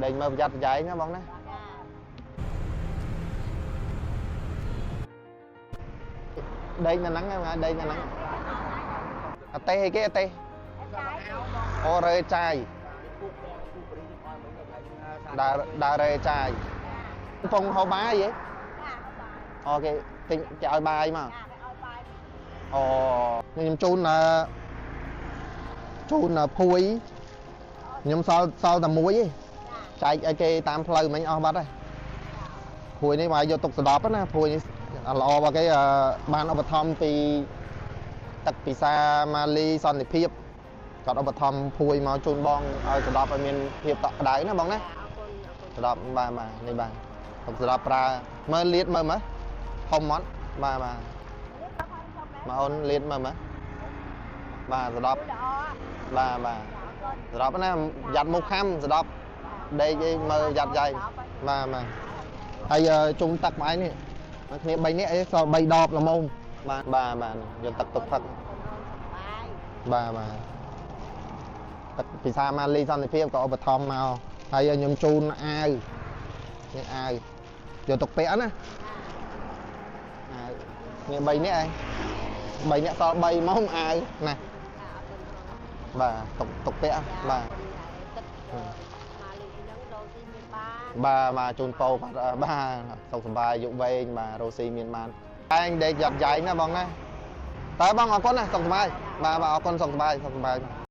ដេកមើលប្រយ័ត្នប្រយែងណាបងណា ចា ដេកនៅហ្នឹងហ្នឹងដេកនៅហ្នឹងអតេអីគេអតេអូរ៉េចាយដើរដើររ៉េចាយកំពុងហូបបាយហ៎អូគេទិញគេឲ្យបាយមកអូខ្ញុំជូនអឺជូនភួយខ្ញុំសល់សល់តែមួយទេចែកឲ្យគេតាមផ្លូវមិញអស់បាត់ហើយភួយនេះមកយកទុកសដប់ណាភួយនេះល្អរបស់គេបានឧបត្ថម្ភពីទឹកពិសាម៉ាលីសន្តិភាពគាត់ឧបត្ថម្ភភួយមកជូនបងឲ្យសដប់ឲ្យមានភាពកក់ក្ដៅណាបងណា អរគុណអរគុណ សដប់បាទបាទនេះបាទទុកសដប់ប្រើមើលលៀតមើលមើលធំអត់បាទបាទមកអូនលៀតមើលមើលបាទសដប់ ល្អ បាទបាទ អរគុណ សដប់ណាយ៉ាត់មុខខាំសដប់ដេកអីមើលយ៉ាត់យ៉ៃបាទបាទហើយជុំទឹកមកឯងនេះមកគ្នា3នាក់អីសល់3ដបល្មមបាទបាទបាទយកទឹកទុកផឹក បាយ បាទបាទទឹកពិសាម៉ាលីសន្តិភាពក៏ឧបត្ថម្ភមកហើយខ្ញុំជូនអាវនេះអាវយកទុកពាក់ណាអាវគ្នា3នាក់ឯង3នាក់សល់3ម៉ោងអាវណា អរគុណ បាទទុកទុកពាក់បាទ ទឹកម៉ាលីហ្នឹងរកស៊ីមានបាន បាទបាទជូនពោបាទបាទសុខសប្បាយយុវែងបាទរស់ស៊ីមានបានឯងដេកយ៉ាត់យ៉ៃណាបងណាតើបងអរគុណណាសុខសប្បាយបាទបាទអរគុណសុខសប្បាយសុខសប្បាយ